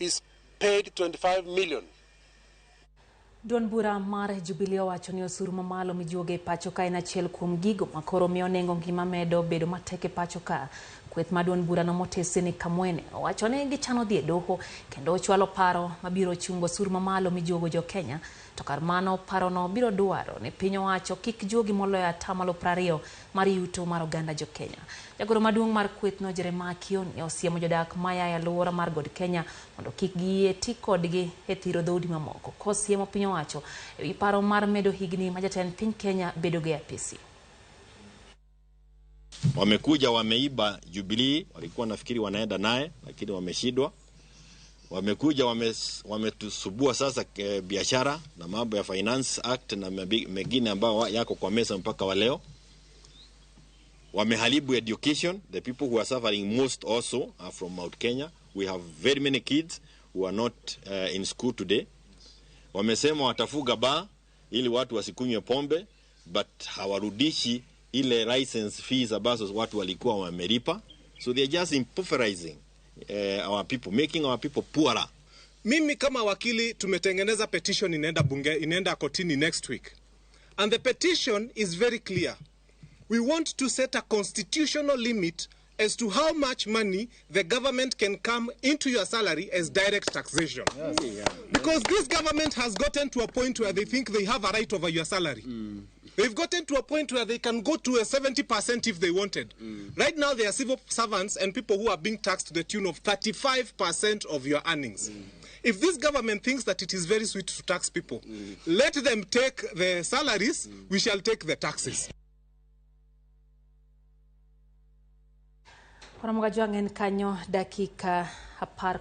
He's paid 25 million. Duond bura mar Jubilee owacho ni osuru mamalo mijuogo e pacho ka en achiel kuom gigo makoro miyo nengo ngima medo bedo matek e pacho ka. Kweth ma duond burano Motesini Kamwene owacho ni gichano dhi e doho kendo chwalo paro mabiro chungo osuru mamalo mijuogo jo Kenya. To kar mano parono biro dwaro ni piny owacho kik juogi moloyo atamalo 20 mar yuto mar oganda jo Kenya. Jagoro maduong' mar kwethno Jeremiah Kioni osiemo jodak maya e alwora mar God Kenya mondo kik giyie ti kodgi e thiro dhoudi mamoko. Kosiemo piny owacho e wi paro mar medo higni ma jatend piny Kenya bedogo e apisi. Wamekuja wameiba Jubilee, walikuwa nafikiri wanaenda naye lakini wameshindwa. Wamekuja wametusubua sasa biashara na mambo ya Finance Act na mengine ambayo yako kwa meza mpaka wa leo. Wameharibu education. The people who are suffering most also are from Mount Kenya. We have very many kids who are not in school today. Wamesema watafuga bar ili watu wasikunywe pombe, but hawarudishi ile license fees ambazo watu walikuwa wamelipa. So they are just impoverizing our people, making our people poorer. Mimi kama wakili tumetengeneza petition inaenda bunge, inaenda kotini next week. And the petition is very clear. We want to set a constitutional limit as to how much money the government can come into your salary as direct taxation. Yes. Yeah. Because this government has gotten to a point where they think they have a right over your salary. They've gotten to a point where they can go to a 70% if they wanted. Right now, they are civil servants and people who are being taxed to the tune of 35% of your earnings. If this government thinks that it is very sweet to tax people, let them take the salaries, we shall take the taxes. Koro Jwang' en kanyo dakika 18.